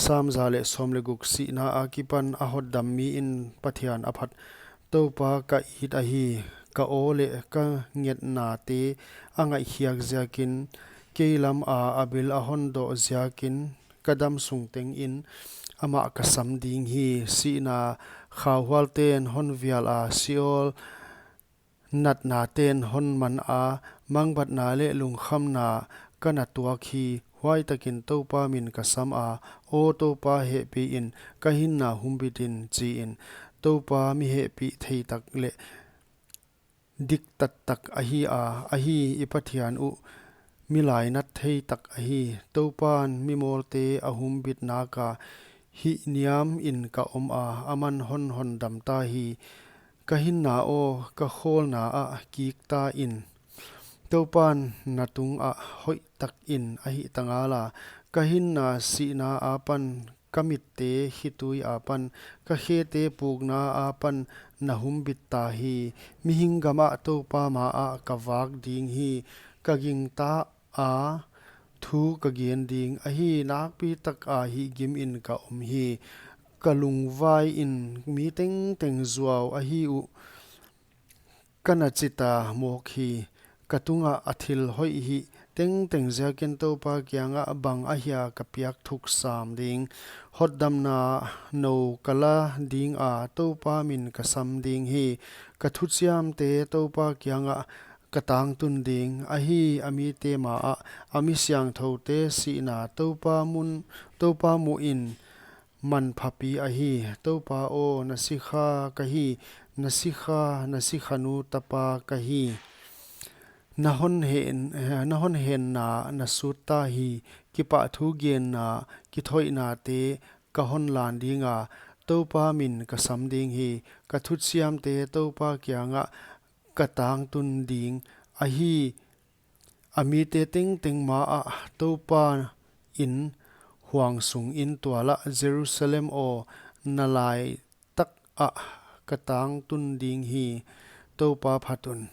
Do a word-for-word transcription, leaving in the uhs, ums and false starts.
Tam za leh sawm leh guk. Sihna akipan a hotdam miin Pathian a phat. Toupa ka it ahi, ka aw leh ka ngetnate a ngaihkhiak ziakin, kei lama a bil a hon doh ziakin, ka dam sung tengin amah ka sam ding hi. Sihna khauhualten hon vial a, Sheol natnaten hon man a, mangbatna leh lungkhamna ka na tuak hi. Huaitakin Toupa min ka sam a, aw Toupa, hehpihin ka hinna humbit in, chiin. Toupa mi hehpih theitak leh diktattak ahi a, ahi, i Pathian uh mi lainat theitak ahi. Toupan mimawlte a humbit naka, hihniamin ka om a, aman hon hondam ta hi. Ka hinna aw, ka khawlna ah kik ta in. Toupan na tungah hoihtakin a hihta ngala, ka hinna sihna apan, ka mitte khitui apan, ka khete pukna apan na humbit ta hi. Mihing gamah Toupa maah ka vak ding hi, ka gingta a, thu ka gen ding ahi. Nakpitaka hihgimin ka om hi, ka lungvaiin mi tengteng zuau ahi uh. Ka na chita mawk hi, ka tungah a thil hoih hih tengteng ziakin Toupa kiangah bang ahia ka piak thuk sam ding? Hotdamna nou ka la dinga, Toupa min ka sam ding hi. Ka thuchiamte Toupa kiangah ka tangtun ding ahi, a mite maah, a mi siangthoute sihna Toupa mun, Toupa muhin manphapi ahi. Toupa aw, na sikha ka hi, na sikha, na sikhanu tapa ka hi. Na hon hen, na hon henna na sut ta hi, kipahthu genna, kithoihnate ka hon lan dinga, Toupa min ka sam ding hi. Ka thuchiamte Toupa kiangah ka tangtun ding ahi, a mite tengteng maah Toupa in huang sungin tualah. Jerusalem aw, na laitakah ka tangtun ding hi. Toupa phat un.